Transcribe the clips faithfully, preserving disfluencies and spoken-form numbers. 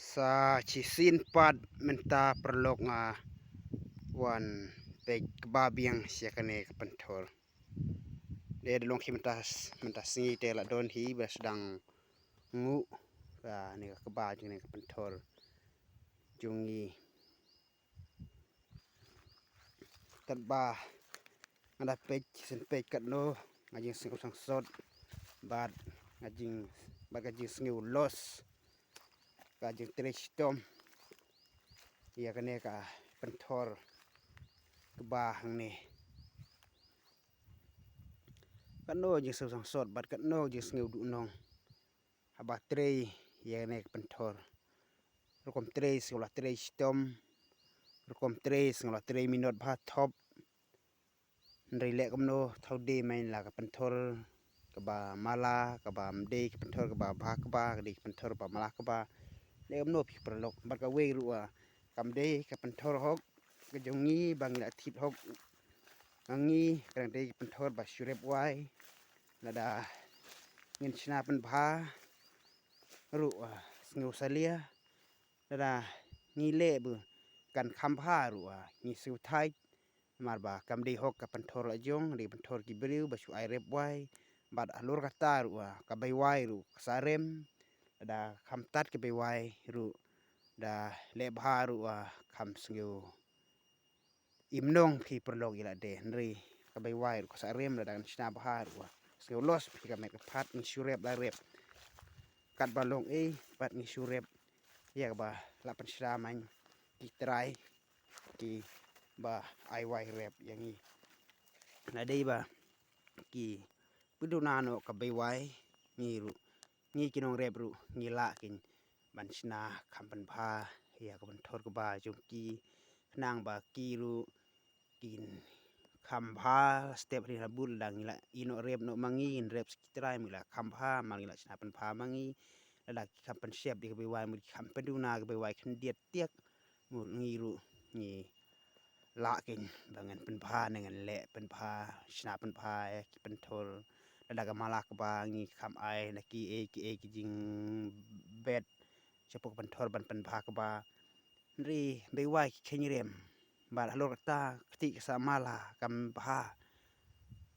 Sa shisien pat mynta paralok nga wan peit kba biang sha kane ka pynthor. Dei da long ki mynta, mynta sngi te la don hi ba sdang nguh kane ka kba jong kane ka pynthor jong ngi. Katba nga da peit, sien peit katno nga jingsngewsangsot bad nga jing, bad ka jingsngew loss, ka jingtrei shitom ïa kane ka pynthor kba hangne. Katno jingsngewsangsot bad katno jingsngew duhnong haba trei ïa kane ka pynthor. Rukom trei sngew la trei shitom, rukom trei sngew la trei minot bha thop. Hynrei leh kumno, thaw dei main la ka pynthor kaba mala, kaba mdei ka pynthor kaba bha kba, ka dei ka pynthor ba mala kba. Leh kumno phi paralok, bad kawei ruh ah, kam dei ka pynthor hok ka jong ngi ba ngi la thied hok. Ngi ka dang dei ka pynthor ba shu rep wai. Lada ngin shna pynbha ruh ah, sngew salia. Lada ngi leh ba kan kham bha ruh ah, ngi sngewthait. Namar ba kam dei hok ka pynthor la jong, dei pynthor ki briew ba shu ai rep wai. Bad halor kata ruh ah, ka bei wai ruh ka sa rem. Lada kham tad ka bei wai ruh, da leh bha ruh ah, kham sngew im nong phi paralok ïa lade, hynrei ka bei wai ruh ka sa rem, lada ngan shna bha ruh ah, sngew loss phi ka met ka phad, ngi shu rep la rep. Katba long ei bad ngi shu rep ïa kaba la pynshna main ki trai kiba ai wai rep ïa ngi. La dei ba ki pyndonkam noh ka bei wai, ngi ruh, ngi ki nongrep ruh ngi lah kin ban shna kham pynbha ïa ka pynthor kba jong ki, khnang ba ki ruh kin kham bha step ri ha bud. Lada ngi la ïeh noh rep noh ma ngi, ngin rep sa ki trai mut la kham bha, namar ngi la shna pynbha ma ngi. Lada ki kham pynshep da ka bei wai mut ki kham pynduna ka bei wai khyndiat tiak, mut ngi ruh ngi lah kin ba ngan pynbha ne ngan leh pynbha, shna pynbha ïa ki pynthor. Lada ka mala kba ngi kham ai na kiei kiei ki jingbet shapoh ka pynthor ban pynbha kba. Hynrei bei wai ki kheiñ rem. Bad halor kata kti ka sa mala kam bha.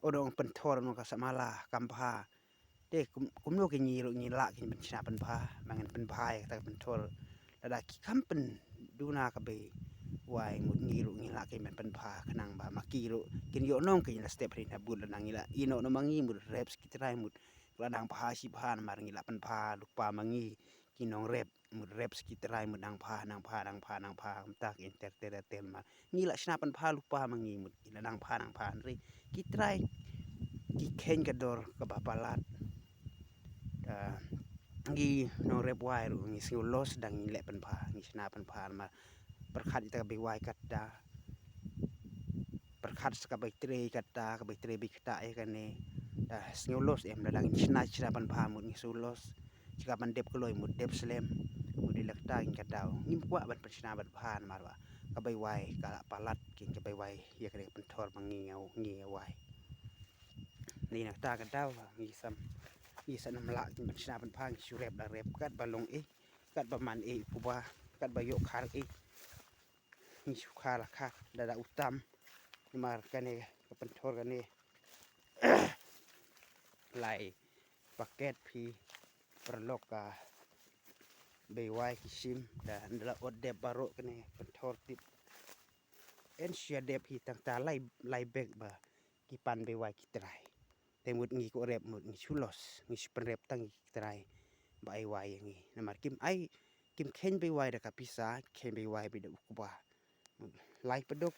Ono pynthor ono ka sa mala kam bha. Te kum, kumno ki ngi ruh ngi lah kin ban shna pynbha, ba ngan pynbha ïa kata ka pynthor. Lada ki kham pynduna ka bei wai mut ngi ruh ngi lah kin ban pynbha, khnang ba ma ki ruh kin ïoh nong kin la step ri ha bud. Lada ngi la ïeh noh noh ma ngi mut rep sa ki trai mut la dang bha shibha, namar ngi la pynbha lypa ma ngi ki nongrep. Mut rep sa ki trai mut nang bha, nang bha, nang bha, nang bha, kumta ki enter ter ter ma. Ngi la shna pynbha lypa ma ngi mut ki la nang bha, nang bha, hynrei ki trai ki kheiñ ka dor kaba palat. Da ngi nongrep wai ruh ngi sngew loss da ngi leh pynbha, ngi shna pynbha ma pyrkhat ïa ka bei wai kata. Pyrkhat sa ka bei trei kata, ka bei trei bei kata ïa kane. Da sngew loss em, da dang shna shna pynbha mut ngi sngew loss. Sha ka ban dep kloi mut dep slem. Mut dei la kata ngi ka daw ngim kwah ban pynshna ban bha namar ba ka bei wai ka la palat kin ka bei wai ïa kane ka pynthor ma ngi nga ngi wai. Ni na kata ka daw ngi sam, ngi sa nam lah kin ban shna ban bha, ngi shu rep da rep katba long ei, katba man ei u kba, katba ïoh khar ei. Ngi shu kha la kha da da u tam. Namar kane ka pynthor kane lai paket phi paralok ka bei wai ki shim da nda la ot dep baroh kane pynthor tip. En shu ïa dep hi tang ta lai, lai bek ba ki pan bei wai ki trai. Te mut ngi ko rep mut ngi shu loss, ngi shu pynrep tang ki trai ba ai wai ïa ngi. Namar kim ai, kim kheiñ bei wai da ka pisa, kheiñ bei wai beit da u kba. Mut lai paduk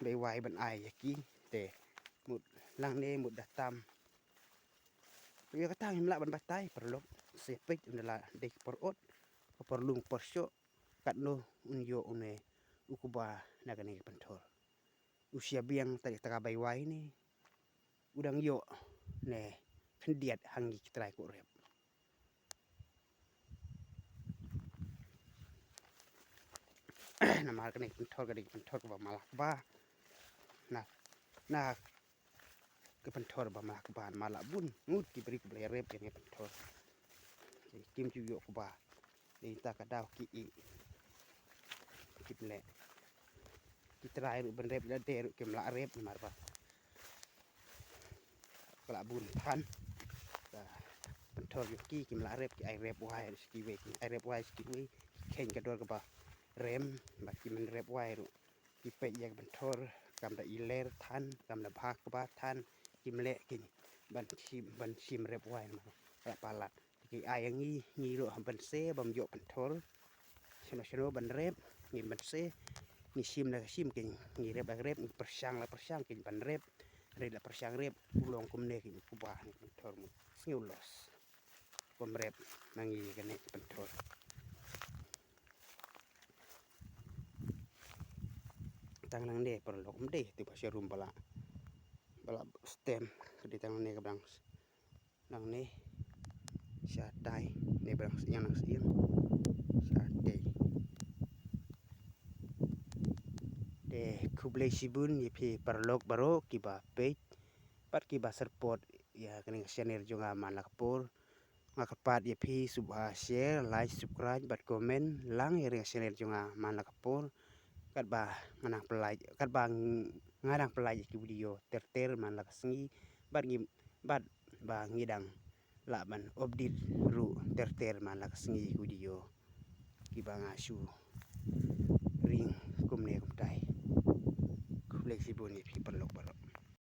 bei wai ban ai ïa ki te mut lang ne mut da tam. Ïa kata ngim lah ban batai paralok, se peit ynda la dei ka por ot, ka por lum por shoh, katno un ïoh une u kba na kane ka pynthor. U shia biang ta ka bei wai ne u dang ïoh ne khyndiat ha ngi ki trai ko rep. Namar kane ka pynthor ka dei ka pynthor kaba malak ba na, na ka pynthor ba malak ba, namar la bun ngut ki briew kiba la rep ïa kane ka pynthor. Kim ju ïoh kba. Dei ta ka daw ki i kim leh. Ki trai ruh ban rep, lade ruh kim lah rep namar ba ka la bun than. Ka pynthor ïa ki kim lah rep, ki ai rep wai ruh sha kiwei, ki ai rep wai sha kiwei, ki kheiñ ka dor kaba rem, bad ki man rep wai ruh ki peit ïa ka pynthor kam da iler than, kam da bha kaba than, kim leh ki ban shim, ban shim rep wai namar ka la palat. Ki ai ïa ngi, ngi ruh ha ban se bam ïoh pynthor. Shano shano ban rep, ngi ban se, ngi shim la shim ki, ngi rep la rep, ngi pyrshang la pyrshang ki ban rep, rep la pyrshang rep, u long kumne ki kuba ngi pynthor mu. Sngew los. Bam rep, ma ngi kane pynthor. Tang nangne paralok, ym dei te ba sharum ba la, ba la stem, ka dei tang nangne ka bang. Nangne shatai, ne bang syiang, nang syiang. Shatai. Te khublei shibun ïa phi paralok baroh kiba peit bad kiba support ïa kane ka channel jong nga man la ka por. Nga kyrpad ïa phi sngewbha share, like, subscribe bad comment lang ïa kane ka channel jong nga man la ka por. Katba nga nang pynlait, katba nga nang pynlait ïa ki video ter ter man la ka sngi bad ngi, bad ba ngi dang lah ban update ruh ter ter man la ka sngi ïa ki video kiba nga shu ring kumne kumtai. Khublei shibun ïa phi paralok baroh.